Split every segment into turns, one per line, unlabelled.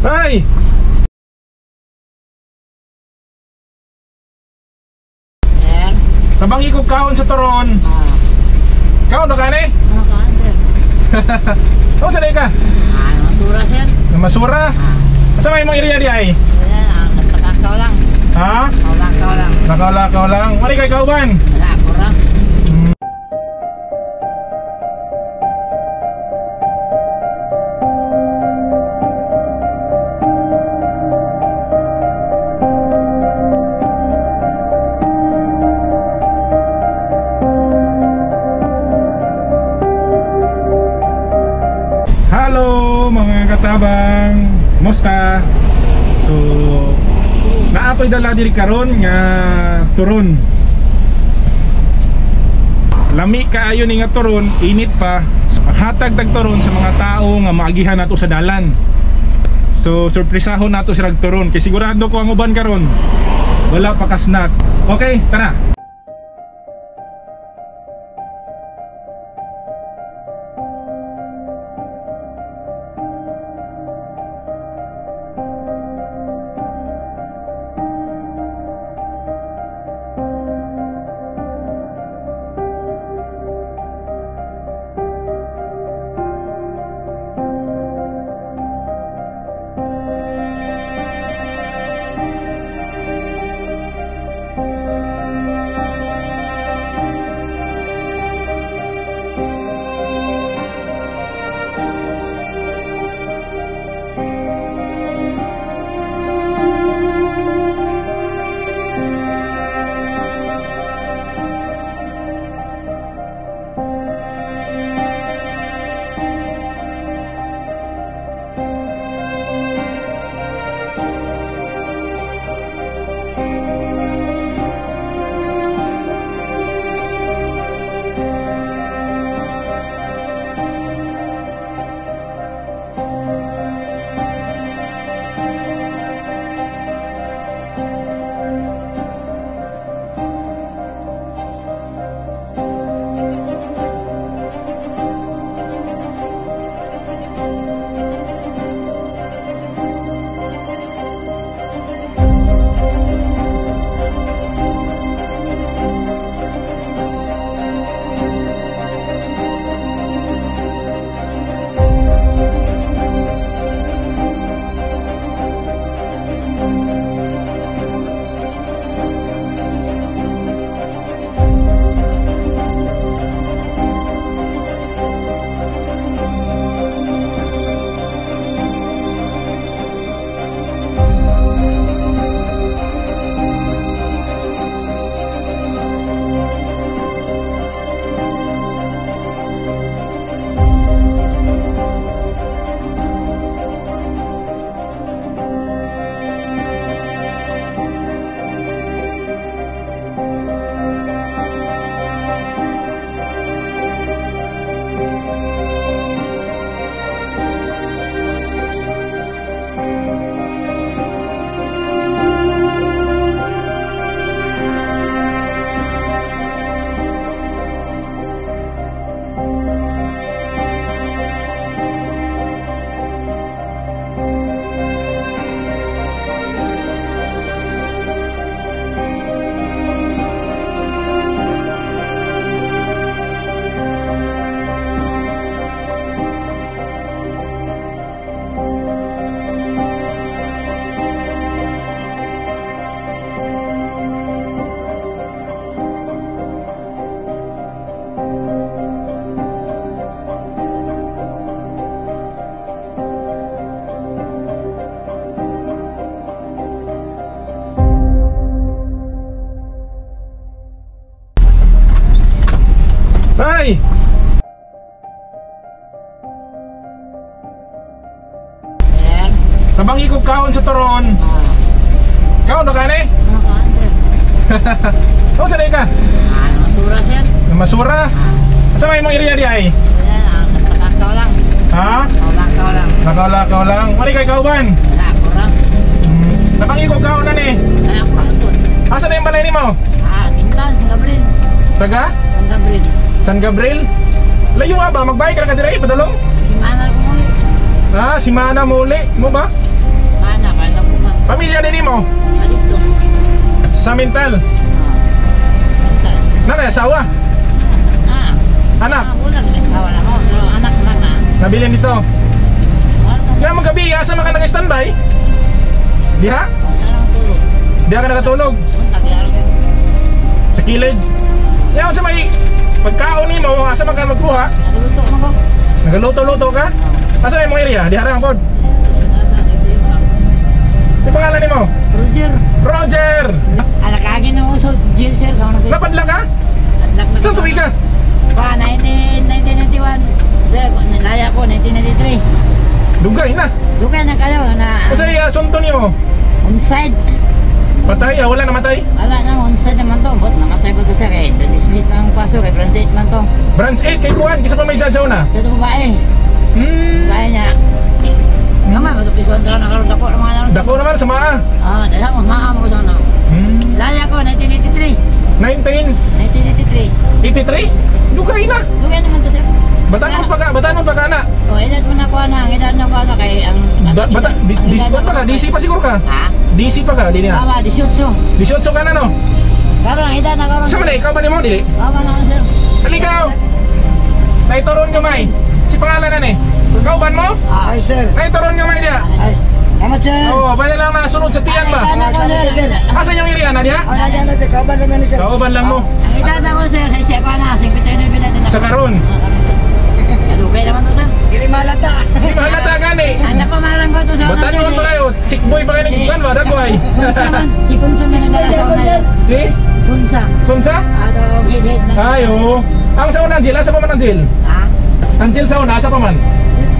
Tay!
Sir?
Tabang ikog kaon sa turon.
Ah.
Kaon na ka ni?
Ano kaon, sir?
Kaon sa ka?
Ah, masura, sir.
Masura?
Ah.
Asa may imong area di ay?
Wala, nagpakakaw lang.
Ha?
Kaw lang.
Lakaw-lakaw lang. Wala kay kauban?
Wala, ako ra.
Hello mga katabang, musta? So naa ko'y dala diri karon nga turon. Lami kaayo ni nga turon, init pa. So, hatag tag turon sa mga tao nga maagihan nato sa dalan. So surpresahon nato sila turon kay sigurado ko ang uban karon wala pa ka snack. Okay, tara. Tay!
Sir?
Tabang ikog kaon sa turon.
Ah.
Kaon na ka ni?
Ano kaon, sir?
Kaon sa ka?
Ah, masura, sir.
Masura?
Ah.
Asa may imong area di ay?
Wala, nagpakakaw lang.
Ha?
Kaw lang.
Lakaw-lakaw lang. Wala kay kauban?
Wala, ako ra.
Tabang ikog kaon na ni.
Ay, ako lang po.
Asa na yung balay nimo?
Ah, Mintan, San Gabriel.
Taga?
San Gabriel.
San Gabriel? Layo nga ba? Magbayad ka na ka diri, padalong?
Si Mana ko muli.
Ah, si Mana muli. Mo ba? Pamilya din mo
Ah, dito.
Sa mental.
Ah. Mental.
Na kay asawa,
Ah.
anak,
Ah, wala na asawa na ko. Pero anak na na.
nabilin dito.
Wala na.
Kaya magabi, asa man ka nag-standby? Diha?
Wala na tulog.
Diha ka nakatulog
Unta kaya rin.
Sa kilid. Kaya unsa may pagkaon nimo, asa man ka magkuha?
Nagluto man ko.
Nagaluto-luto ka?
Ah.
Asa may mong area? Diha ra pod. Di pangalan nimo?
Roger.
Roger.
Anak kagi na mo so jail, sir. Kamo na.
Napadla ka?
Adlak na.
Saan tuwi ka?
Pa 19 1991. Sir, nilaya ko 1993.
Dugay na.
Dugay na kayo na
Unsay asunto nimo?
onside.
Patay, wala namatay.
Wala na, onside naman to. Bot namatay ba to, sir, kay dismiss na ang paso kay branch 8 man to.
Branch 8 kay kuan kisa pa may judge na.
Sa ito babae. Babae niya. Gamay ba to piso na karon dako ang mga naron.
Dako naman sa maa.
Ah, dala mo maa mo ko sa ano. Laya ko 1983.
1983.
1983.
Dugay na.
Dugay naman to, sir.
Batanon pa ka, batanon pa ka na.
Oh, edad mo na ko na, ang edad na ko na kay ang
Ba, bata, di,
ang
di,
edad
kuwan
na
pa ka,
ko-
DC pa siguro ka.
Ha?
DC pa ka, di na.
Tama, 18.
18 ka na, no?
Karon ang edad na karon.
Sa man eh, ikaw ba nimo dili?
Tama na sir.
Halikaw. Naituron gamay. Si pangalan na ni. Kauban mo?
Ah,
Ay, sir.
Naituron gamay diya.
Ay, salamat, sir.
Oo, bala lang nasunod sa tiyan ba?
Ang edad na ko, sir.
Asa yung area na diya?
Ay, nandiyan na, sir. Kauban naman ni sir.
Kauban lang mo.
Ang edad na ko, sir, sa siya ko na, 59 na
Sa karon.
Dugay naman to, sir.
Dili malata.
Di ba halata gani?
Anak ko marang ko to sa
Batanon pa kayo. Chick boy pa kayo nagkukan ba? Dagway.
Kunsa man, si Kunsa na nagdala sa una.
Si?
Kunsa.
Kunsa?
Ato, head head na.
Ay, oo. Ang sa una, Angel. Asa pa man, Angel?
Ha?
Angel sa una, asa pa man?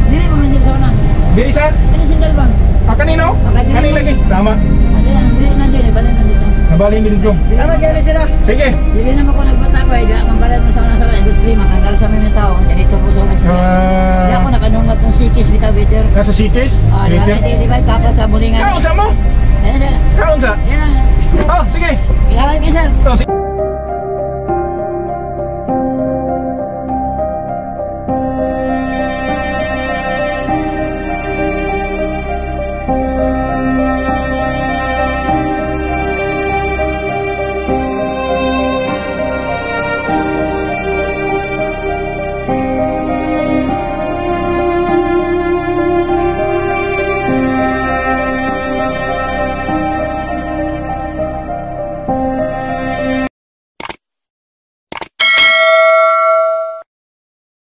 Dili pa man sila sa una.
Dili sa?
Dili sila bang?
Ah, kanino? Kanino lagi? Tama.
Dili dili na dyan, balik na dito.
Nabalin din ko.
Salamat kayo ni sir, ah.
Sige.
Dili naman ko nagbata ko, eh, mambalan mo sa una industry, makanggal sa mga tao, ganito po sa una. Di ako nakanungat ng sikis, bitaw bitter.
Nasa cities?
Ah, di ba, di ba, kapat sa bulingan.
Kaon sa mo?
Eh, sir.
Kaon sa?
Yan.
Oh, sige.
Ilawan ka, sir.
Oh, sige.